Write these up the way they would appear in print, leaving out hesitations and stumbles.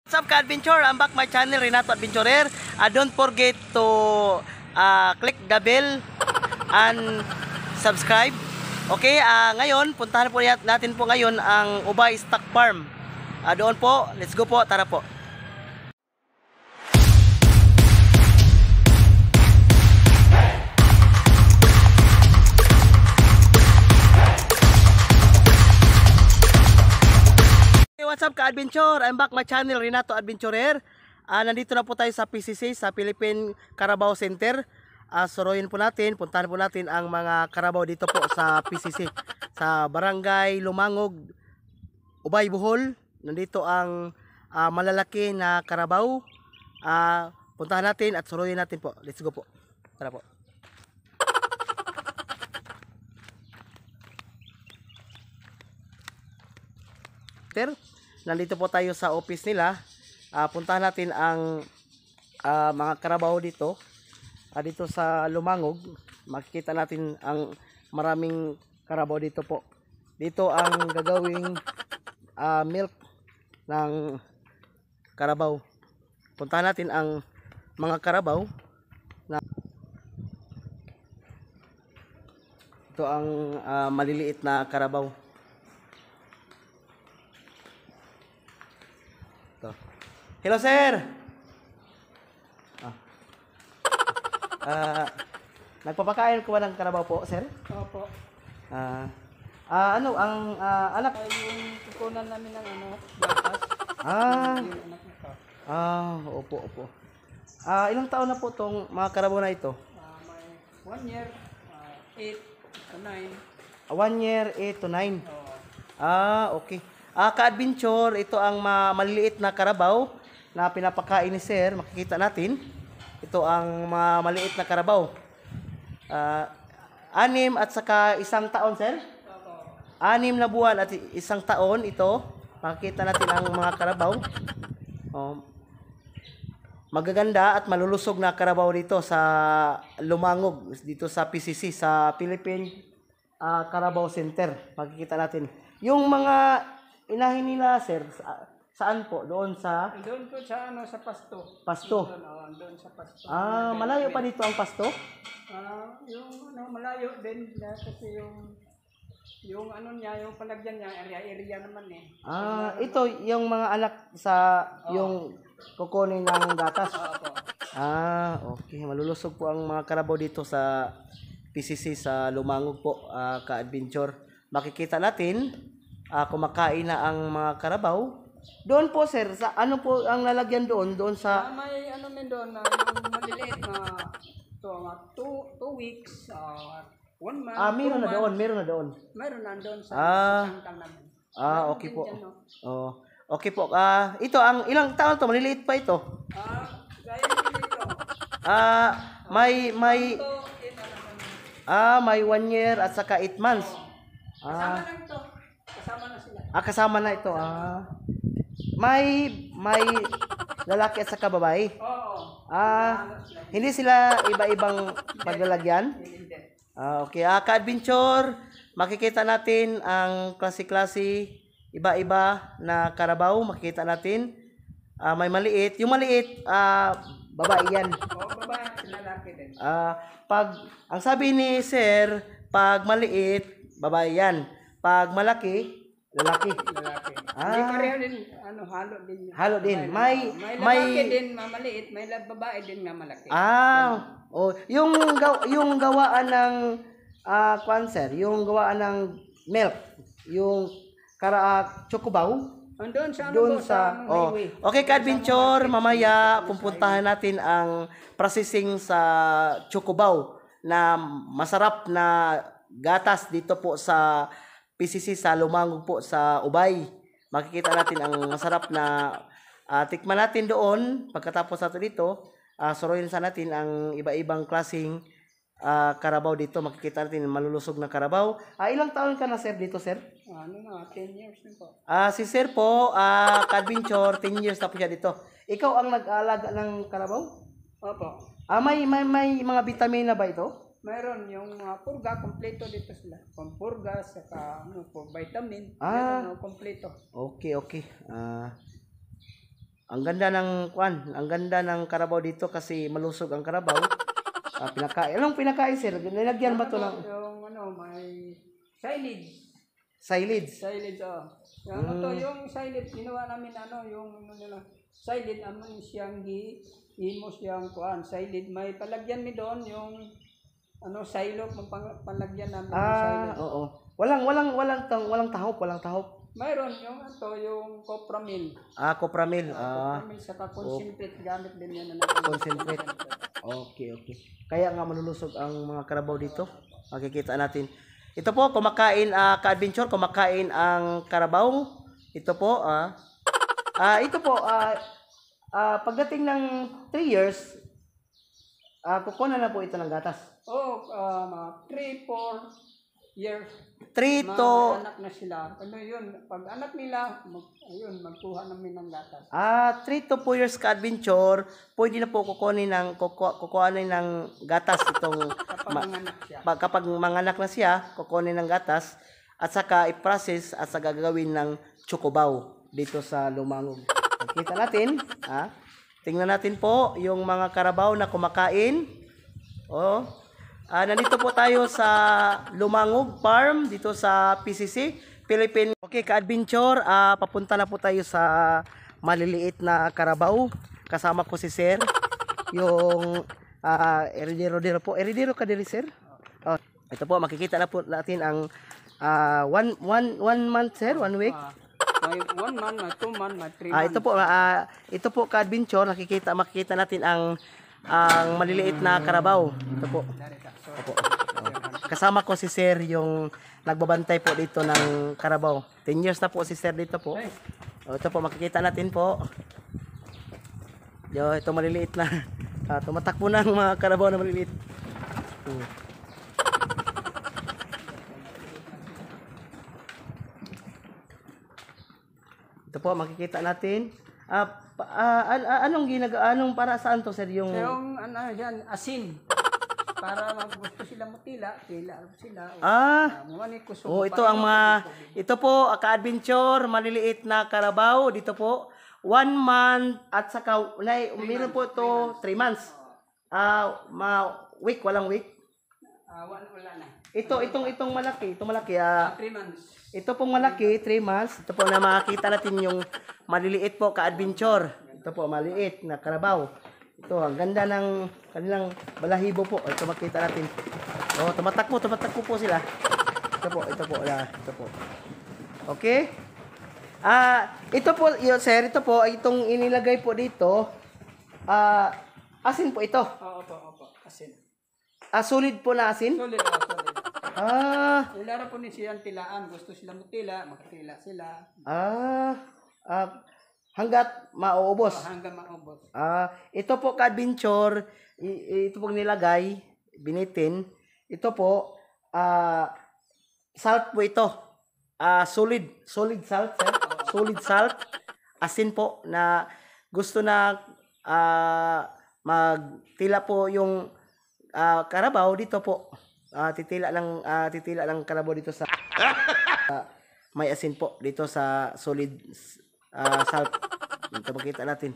What's up ka-adventure? I'm back my channel, Renato Adventurer. Don't forget to click the bell and subscribe. Okay, ngayon, puntahan po natin po ngayon ang Ubay Stock Farm. Doon po, let's go po, tara po. What's up ka-adventure? I'm back my channel, Renato Adventurer. Nandito na po tayo sa PCC, sa Philippine Carabao Center. Suruin po natin, puntahan po natin ang mga Carabao dito po sa PCC. Sa Barangay Lumangog, Ubay, Bohol. Nandito ang malalaki na Carabao. Puntahan natin at suruin natin po. Let's go po. Tara po. Nandito po tayo sa office nila. Puntahan natin ang mga Carabao dito. Dito sa Lumangog, makikita natin ang maraming Carabao dito po. Dito ang gagawing milk ng Carabao. Puntahan natin ang mga Carabao. Ito ang maliliit na Carabao. Hello sir. Nagpapakain ko ba ng Carabao po, sir? Opo. Ano ang anak? Yung tukunan namin ng gatas. Yung anak nito. Opo. Ilang taon na po tong mga Carabao na ito? May 1 year, 8 to 9. 1 year, 8 to 9. Oo. Okay. Ka-adventure, ito ang maliliit na Carabao na pinapakain ni sir. Makikita natin. Ito ang maliit na Carabao. 6 at saka 1 taon, sir? Opo. 6 na buwan at 1 taon ito. Makikita natin ang mga Carabao. Magaganda at malulusog na Carabao dito sa Lumangog, dito sa PCC, sa Philippine Carabao Center. Makikita natin. Yung mga inahin nila, sir, saan po? Doon sa? Doon po sa sa pasto. Pasto? Doon sa pasto. Malayo pa dito ang pasto? Yung malayo din kasi yung niya, yung palagyan niya, area naman eh. Ito yung mga anak sa yung kukunin ng gatas. Opo. Okay. Malulusog po ang mga Carabao dito sa PCC sa Lumangog po, ka-adventure. Makikita natin kumakain na ang mga Carabao. Doon po sir, sa ano po ang lalagyan doon? Doon sa May min doon na yung maliliit na 2 weeks, 1 month. meron na doon. Meron na doon sa sangkang namin. Okay po. Okay po. Ito ang ilang taon to? Maliliit pa ito. Gaya nito. May 1 year at saka 8 months. Kasama na ito. Kasama na sila. Kasama na ito. May lalaki at saka babae. Oo. Hindi sila iba-ibang paglalagyan. Okay. Ka-adventure, makikita natin ang klase-klase, iba-iba na Carabao. Makikita natin. May maliit. Yung maliit, babae yan. Babae at lalaki din. Ang sabi ni sir, pag maliit, babae yan. Pag malaki, lalaki. Hindi pareho din, halo din. Halo din. May lalaki din, maliit. May babae din na malaki. Yung gawaan ng cancer, yung gawaan ng milk, yung chocobaw, doon sa okay ka-adventure, mamaya pupuntahan natin ang processing sa chocobaw na masarap na gatas dito po sa PCC sa Lumangog po sa Ubay. Makikita natin ang masarap na tikman natin doon. Pagkatapos natin dito, suruin sa natin ang iba-ibang klaseng Carabao dito. Makikita natin malulusog na Carabao. Ilang taon ka na sir dito, sir? 10 years na po. Si sir po, ka-adventure, 10 years na po siya dito. Ikaw ang nag-aalaga ng Carabao? Opo. May mga vitamina ba ito? Mayroon yung purga, kompleto dito sila. Purga, saka vitamin. Kompleto. Okay. Ang ganda ng ang ganda ng karabaw dito kasi malusog ang karabaw. Pinakain. Anong pinakain, sir? Nilagyan ba to ng Yung may silage. silage? Silage, Yung yung silage, ginawa namin yung nila. Silage, siyang imo siyang silage. May palagyan mi doon yung silog, magpalagyan namin ng silage. Oo. Walang tahop. Mayroon yung yung copramil. Copramil. Copramil sa concentrate gamit din yan Concentrate. Okay. Kaya nga malulusog ang mga karabaw dito. Makikita natin. Ito po, kumakain, ka-adventure, kumakain ang karabaw. Ito po, pagdating ng 3 years, kukunan na po ito ng gatas. 3-4 years. 3 to... Anak na sila. Pag anak nila, magkuha namin ng gatas. 3 to 4 years ka-adventure, pwede na po kukunin ng gatas itong... Kapag Kapag manganak manganak siya. na siya, kukunin ng gatas, at saka i-process at saka gagawin ng chocobaw dito sa Lumangog. Kita natin, tingnan natin po yung mga karabaw na kumakain. Nandito po tayo sa Lumangog Farm dito sa PCC, Philippine. Okay, ka-adventure, papunta na po tayo sa maliliit na karabaw. Kasama ko si Sir, yung eridero po. Eridero ka diri, Sir? Ito po, makikita na po natin ang 1 month, Sir, 1 week. May 1 month, may 2 month, may 3 months. Ito po ka-adventure, makikita natin ang maliliit na karabaw. Ito po. Opo. Kasama ko si Sir, yung nagbabantay po dito ng karabaw. 10 years na po si Sir dito po. Ito po, makikita natin po. Ito maliliit na. Tumatakbo na ang mga karabaw na maliliit. Ito po, makikita natin. Anong para saan to, Sir? Yung asin. Para gusto sila mutila, tila sila. Ito po, ka-adventure, maliliit na karabaw. Dito po, 1 month at saka, meron po ito 3 months. Walang week. Wala na. Itong malaki, 3 months. Ito pong malaki, 3 months. Ito po na makikita natin yung maliliit po, ka-adventure. Ito po, maliit na karabaw. Ito, ang ganda ng kanilang balahibo po. Ito makita natin. Tumatakbo po sila. Ito po. Okay? Ito po, Sir, itong inilagay po dito, asin po ito. Opo, asin. Solid po na asin? Solid. Ilara po ni siyang tilaan. Gusto sila mutila, makatila sila. Hanggat mauubos. Hanggang maubos. Ito po ka-adventure, ito pong nilagay, binitin. Ito po, salt po ito. Solid salt, sir. Solid salt. Asin po na gusto na magtila po yung karabaw dito po. Titila lang karabaw dito sa may asin po dito sa solid salt. Ito makita natin.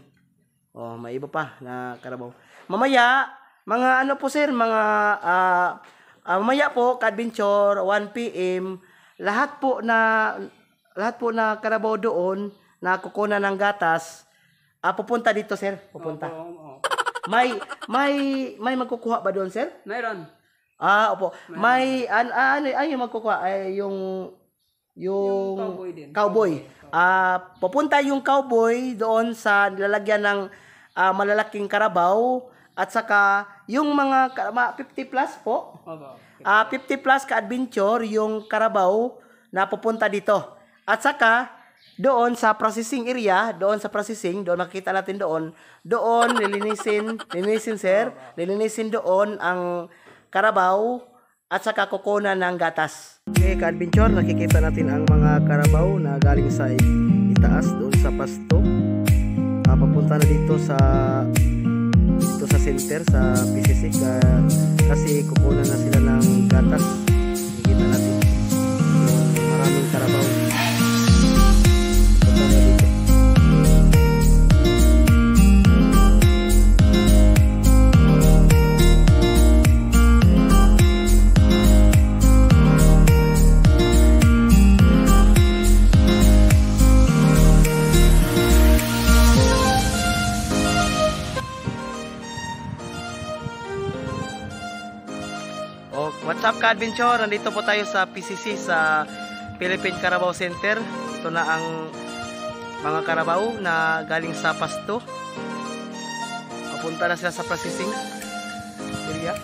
May iba pa na karabaw. Mamaya, mga po, Sir, mamaya po, ka-adventure, 1 PM, lahat po na karabaw doon na kukunan ng gatas, pupunta dito, Sir. Pupunta. May magkukuha ba doon, Sir? Mayroon. Opo. May yung magkukuha ay yung cowboy. Pupunta yung cowboy doon sa nilalagyan ng malalaking karabaw at saka yung mga 50 plus po. 50 plus ka-adventure yung karabaw na pupunta dito. At saka doon sa processing area, doon makikita natin doon lilinisin, Sir. Lilinisin doon ang karabaw at saka kukunan ng gatas. Okay, ka-adventure, nakikita natin ang mga karabaw na galing sa itaas doon sa pasto. Papunta na dito sa center, sa PCC kasi kukunan na sila ng gatas. Nakikita natin yung maraming karabaw. Punta na dito. What's up ka-adventure? Nandito po tayo sa PCC sa Philippine Carabao Center. Ito na ang mga Carabao na galing sa Pasto. Papunta na sila sa processing area.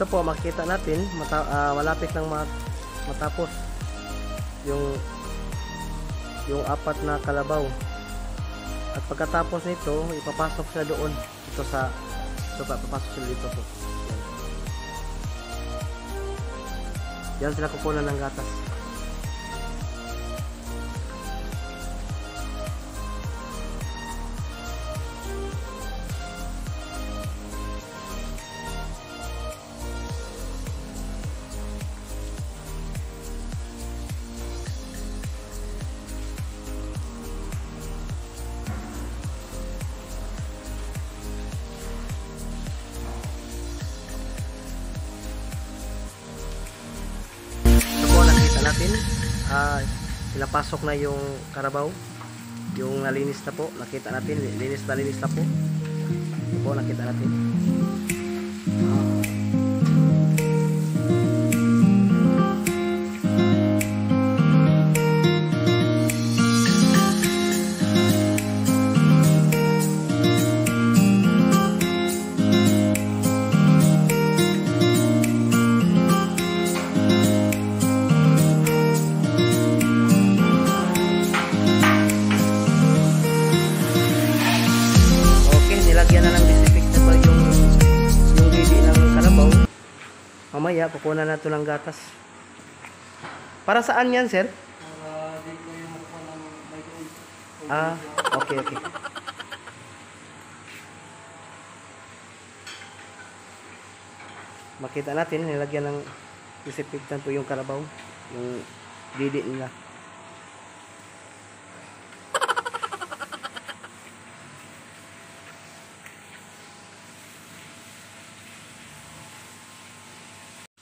Ito po makita natin malapit nang matapos yung apat na kalabaw, at pagkatapos nito ipapasok sila doon papasok sila dito po. Yan sila kukunan ng gatas. Natin pinapasok na yung Carabao, yung nalinis na po, nakita natin linis na po. Ito po nakita natin. Nilagyan na ng disinfectant yung didi ng Carabao. Mamaya kukunan na ito ng gatas. Para saan yan, sir? Dito yung ng microwave. Okay. Makita natin nilagyan ng disinfectant po yung Carabao, yung didi nila.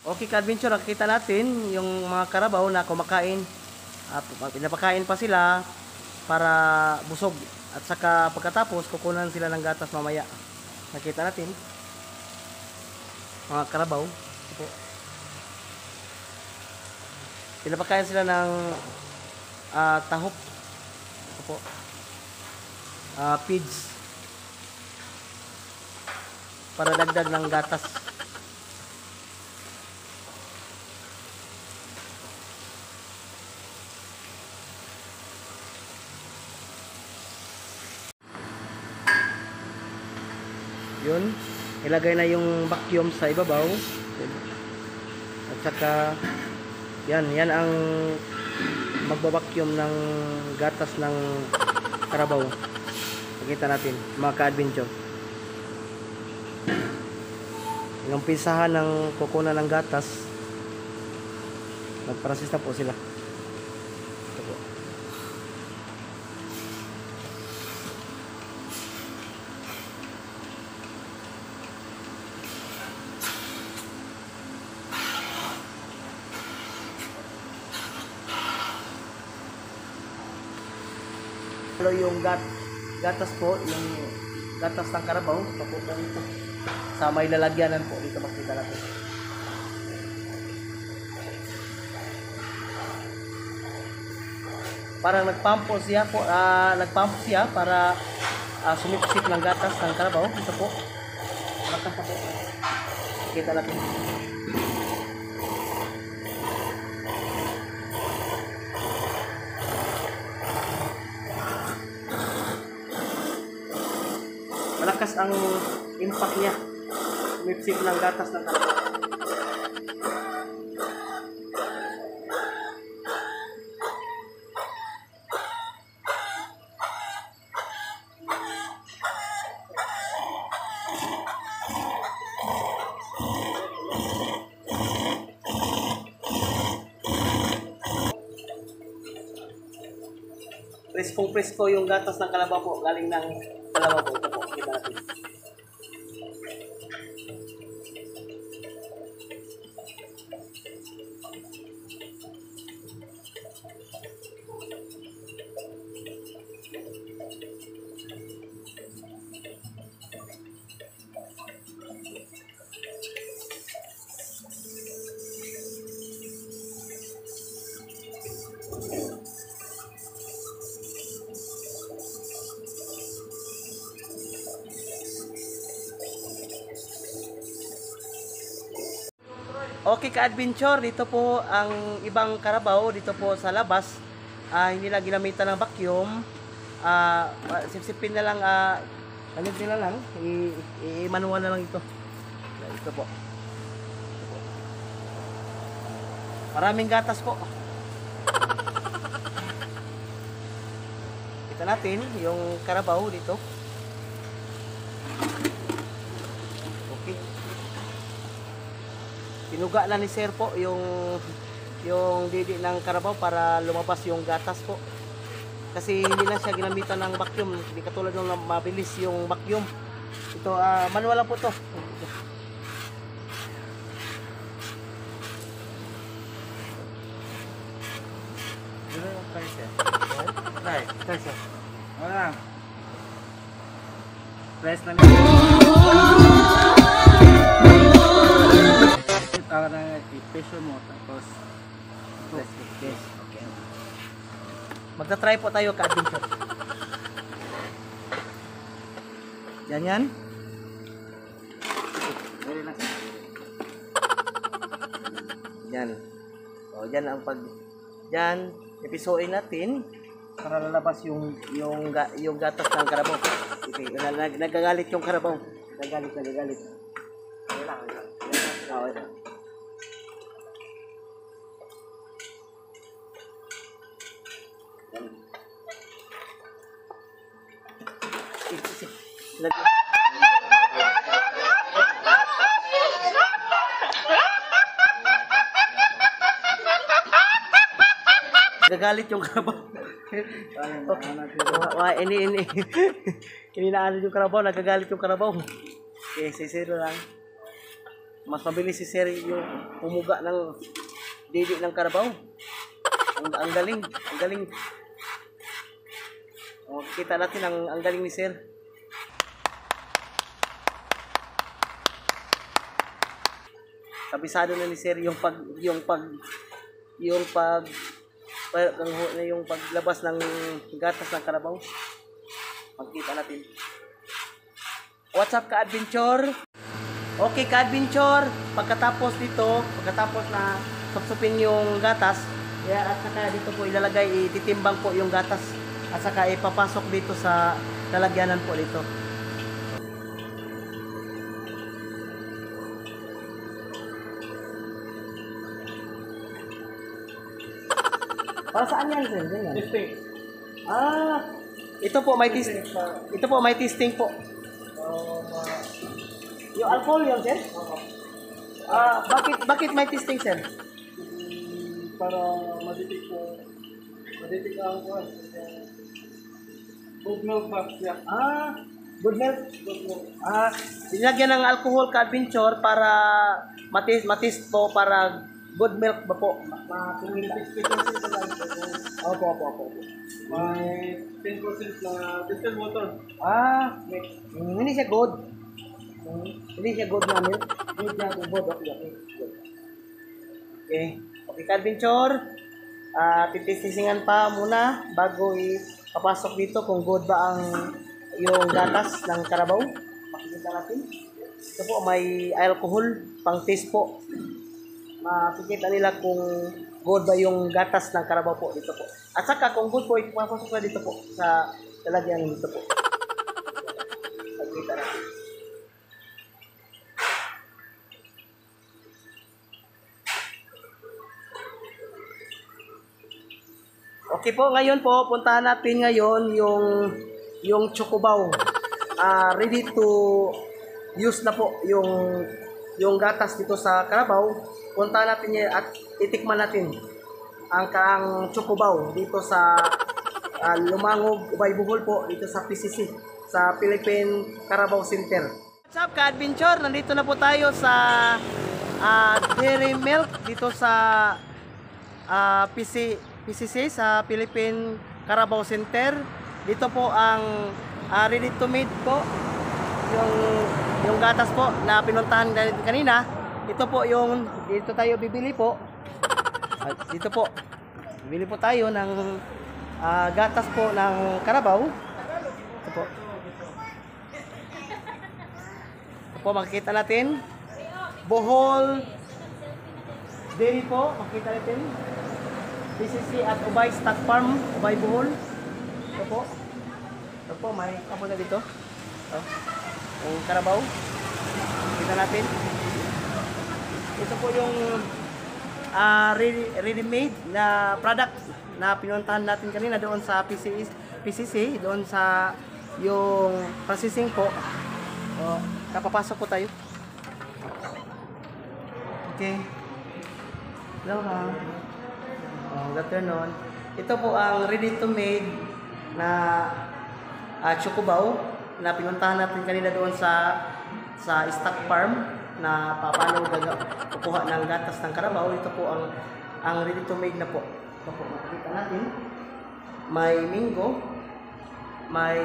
Okay ka-adventure, nakikita natin yung mga Carabao na kumakain. Pinapakain pa sila para busog. At saka pagkatapos, kukunan sila ng gatas mamaya. Nakita natin mga Carabao. Pinapakain sila ng tahop. Feeds. Para dagdag ng gatas. Yun, ilagay na yung vacuum sa ibabaw. At saka yan ang magba-vacuum ng gatas ng Carabao. Nakita natin mga ka-adventure. Yung pisahan ng kukunan ng gatas, nag-process na po sila. Ito po. Yung gatas po, yung gatas ng Carabao, papunta dito sa may lalagyanan po, dito makita natin. Parang nagpump siya para sumipsip ng gatas ng Carabao. Ito po, malakas na po, kita natin. Malakas ang impact niya. Mipsip ng gatas ng Carabao. Preskong-presko yung gatas ng kalabaw po. Galing ng kalabaw po. Ito po, kita natin. Okay ka-adventure, dito po ang ibang karabaw dito po sa labas. Hindi na ginamitan ng vacuum. Sipsipin na lang, ano nila lang, i-manual na lang ito. Ito po. Maraming gatas po. Kita natin yung karabaw dito. Okay. Pinuga na ni Sir po yung didi ng karabaw para lumabas yung gatas po. Kasi hindi na siya ginamitan ng vacuum. Hindi katulad nung mabilis yung vacuum. Ito, manual lang po to. Try sir. Wala. Press lang. Para i-pressure mo tapos press this. Okay. Magta-try po tayo ka-adventure. Yan. Very lang. Yan. O, yan ang yan, ipisuin natin para lalabas yung gatas ng karabaw. Okay, nagagalit yung karabaw. Nagagalit. Wala. Okay. Nagagalit yung karabaw. Ini. Kininaan yung karabaw, nagagalit yung karabaw. Okay, si Sir lang. Mas mabilis si Sir yung pumuga ng didi ng karabaw. Ang galing. O, kita natin ang galing ni Sir. Kabisado na ni Sir yung paglabas ng gatas ng karabaw. Magkita natin. What's up ka-adventure? Okay ka-adventure, pagkatapos na supsupin yung gatas, at saka dito po ilalagay, ititimbang po yung gatas at saka ipapasok dito sa lalagyanan po dito. Para saan yan, sir? Ganyan. Testing. Ito po may testing po. Yung alcohol yun, sir? Bakit may testing, sir? Para maditik ang kuhan. Good milk ba? Yeah. Good milk. Dinagyan ng alcohol ka-adventure para matis po para good milk ba po? Makikita. Opo. May 10% na distilled water. Hindi siya good. Hindi siya good na milk. Good na good. Okay, ka-adventure. Titisingan pa muna bago ipapasok dito kung good ba yung gatas ng karabaw. Makikita natin. Ito po may alcohol pang taste po. Makikita nila kung good ba yung gatas ng karabaw po dito po. At saka kung good po, ipapasok na dito po sa lalagyan dito po. Makikita natin. Okay po, ngayon po, puntahan natin ngayon yung chocobaw. Ready to use na po yung gatas dito sa karabaw. Puntahan natin yan at itikman natin ang chocobaw dito sa Lumangog, Ubay Bohol po dito sa PCC, sa Philippine Carabao Center. What's up ka-adventure? Nandito na po tayo sa Dairy Milk dito sa PCC sa Philippine Carabao Center. Dito po ang ready to made po yung gatas po na pinuntahan natin kanina. Ito po yung dito tayo bibili po. Dito po bibili po tayo ng gatas po ng Carabao. Ito po. Ito po makikita natin. Bohol Dairy po, makikita natin. PCC at Ubay Stock Farm, Ubay Bohol. Ito po. Ito po, may kapo na dito. Ito. Yung Carabao. Kita natin. Ito po yung ready-made na product na pinuntahan natin kanina doon sa PCC, doon sa yung processing po. Kapapasok po tayo. Okay. Hello ha. Good afternoon. Ito po ang ready to made na Chocobao na pinuntahan natin kanina doon sa stock farm na paano kukuha ng gatas ng Carabao. Ito po ang ready to made na po. Ito po makikita natin. May mango, may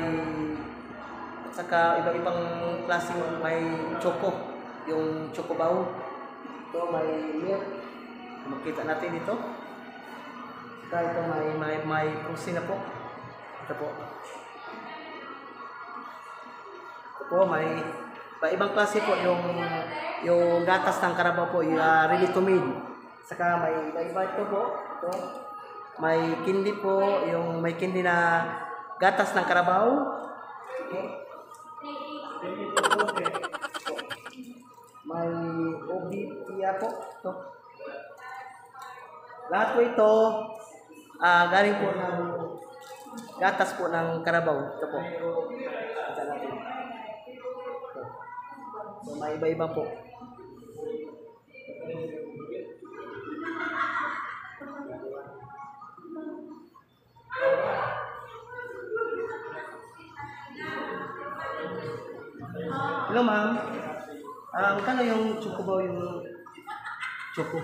at saka iba-ibang klaseng may choco, yung Chocobao. Ito may milk. Makita natin dito. Saka ito may kusina po. Ito po. Ito po may ibang klase po yung gatas ng Carabao po, yung ready to made. Saka may iba ito po. Ito. May candy po, yung may candy na gatas ng Carabao. Okay. May ubi tiya po. Ito. Lahat po ito galing po ng gatas po ng Carabao. Ito po. Ito natin. So, may iba-iba po. Hello, ma'am. Kano yung Chocobao yung choco?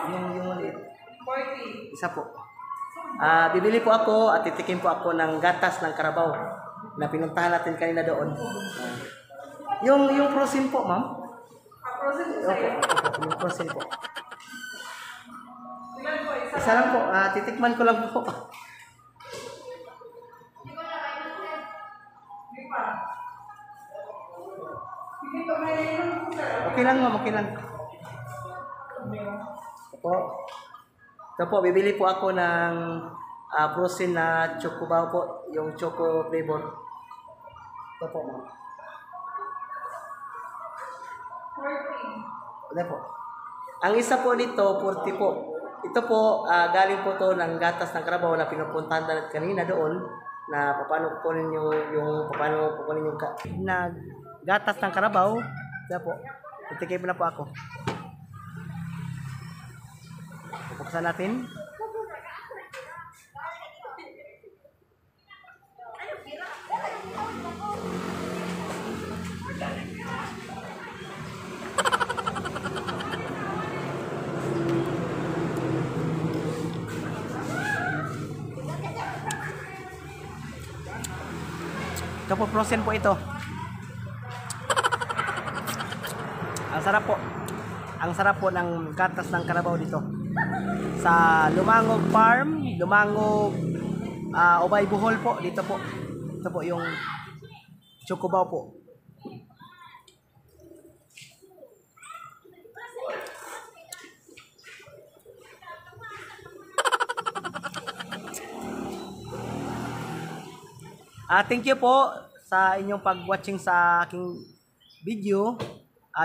Yung maliit. 40. Isa po. Bibili po ako at titikim po ako ng gatas ng Carabao na pinuntahan natin kanina doon. Yung frozen po, ma'am? Frozen po sa'yo? Opo, yung frozen po. Isa lang po. Titikman ko lang po. Okay lang, ma'am. Okay lang. Ito po, bibili po ako ng frozen na Chocobao po. Yung choco flavor. Ito po, ma'am. 40. Ano po? Ang isa po nito, 40 po. Ito po, galing po to ng gatas ng Carabao na pinupuntahan natin kanina doon na paano kukunin yung na gatas ng Carabao. Ito po. Titikip na po ako. Buksan natin. Ito po, frozen po ito. Ang sarap po. Ang sarap po ng gatas ng Carabao dito. Sa Lumangog Farm, Lumangog Ubay Bohol po. Dito po. Ito po yung Chocobao po. Thank you po sa inyong pag-watching sa aking video.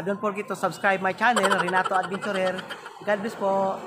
Don't forget to subscribe my channel, Renato Adventurer. God bless po.